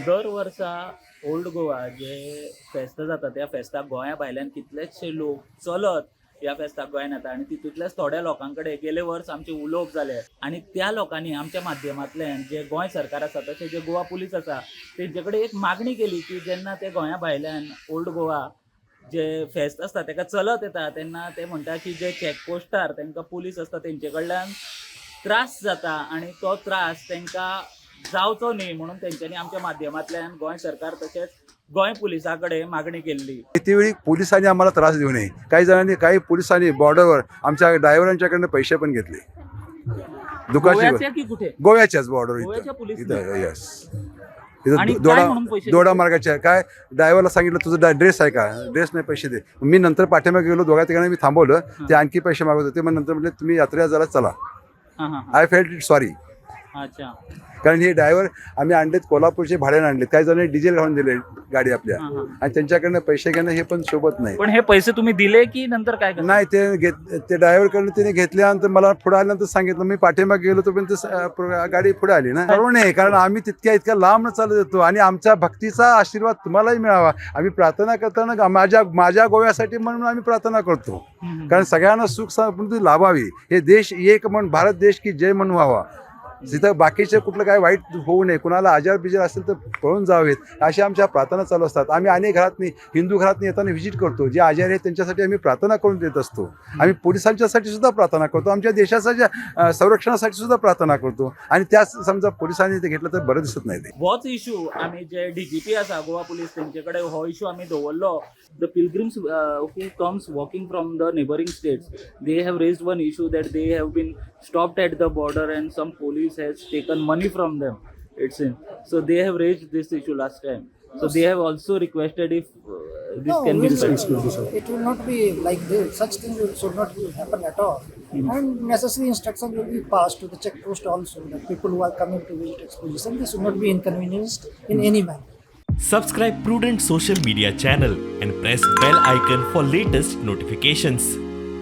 दर वर्सा ओल्ड गोवा जे फेस्त जाता, त्या फेस्ताक गोंया भायल्यान कितलेशे लोक चलत ह्या फेस्ताक गोंयान येता आनी तितूंतल्याच थोड्या लोकां कडेन गेले वर्स आमचें उलोवप जालें आनी त्या लोकांनी आमच्या माध्यमांतल्यान जे गोंय सरकार आसा तशें जे गोवा पुलीस आसा तेंचे कडेन एक मागणी केली की जेन्ना ते गोंया भायल्यान ओल्ड गोवा जे फेस्त आसता तेका चलत येता तेन्ना ते म्हणटा की जे चॅकपोस्टार तांकां पुलीस आसता तेंचे कडल्यान त्रास जाता आनी तो त्रास तांकां जावचो न्ही म्हणून तेंच्यांनी आमच्या माध्यमांतल्यान गोंय सरकार तशेंच गोंय पुलिसां कडेन मागणी केल्ली. किती पोलिसांनी आम्हाला त्रास देऊ नये. काही जणांनी, काही पोलिसांनी बॉर्डरवर आमच्या ड्रायव्हरांच्याकडनं पैसे पण घेतले. दुखाची गोव्याच्या की कुठे? गोव्याच्याच बॉर्डर. गोव्याच्या इथं. पोलिसांनी? इथं, येस. आणि इथं काय दोडा म्हणून पैसे दोडा घेतले? मार्गाच्या. काय, ड्रायव्हरला सांगितलं, तुझं ड्रेस आहे का? ड्रेस नाही, पैसे दे. मी नंतर पाठीमागे गेलो, दोघा तिघांना मी थांबवलं. ते आणखी पैसे मागत होते. मग नंतर म्हटले, तुम्ही यात्रेला जरा चला. हां हां I felt it sorry. कारण हे ड्रायव्हर आम्ही आणलेत, कोल्हापूरचे भाड्याने आणलेत. काही जणांनी डिझेल घालून दिले गाडी आपल्या हां, हां. आणि त्यांच्याकडनं पैसे घेणं हे पण सोबत नाही. पण हे पैसे तुम्ही दिले की नंतर काय केलं? नाही, ते घेत ते ड्रायव्हरकडनं त्याने घेतल्यानंतर मला पुढे आल्यानंतर सांगितलं. मी पाठीमागे गेलो तोपर्यंत गाडी पुढे आली ना. करू नये, कारण आम्ही तितक्या इतक्या लांब चालत येतो आणि आमच्या भक्तीचा आशीर्वाद तुम्हालाही मिळावा. आम्ही प्रार्थना करताना माझ्या माझ्या गोव्यासाठी म्हणून आम्ही प्रार्थना करतो, कारण सगळ्यांना सुख समृद्धी लाभावी, हे देश एक म्हणून, भारत देश की जय म्हणून व्हावा. जिथं बाकीचे कुठलं काय वाईट होऊ नये, कुणाला आजार बिजार असेल तर पळून जावेत, अशा आमच्या प्रार्थना चालू असतात. आम्ही अनेक घरातनी, हिंदू घरातनी येताना व्हिजिट करतो. जे आजारी आहेत त्यांच्यासाठी आम्ही प्रार्थना करून देत असतो. आम्ही पोलिसांच्यासाठी सुद्धा प्रार्थना करतो. आमच्या देशाच्या संरक्षणासाठी सुद्धा प्रार्थना करतो आणि त्याच समजा पोलिसांनी ते घेतलं तर बरं दिसत नाही ते. होच इशू आमी जे डीजीपी आसा गोवा पुलीस तेंचे कडेन हो इशू आमी दवरलो. The pilgrims who comes walking from the neighbouring states, they have raised one issue that they have been stopped at the border and some police has taken money from them, it's in. So they have raised this issue last time, so they have also requested if this No, can be it will not be like this. Such thing should not be happen at all. And necessary instruction will be passed to the check post also that people who are coming to visit exposition, they should not be inconvenienced in any manner. Subscribe Prudent Social Media channel and press bell icon for latest notifications.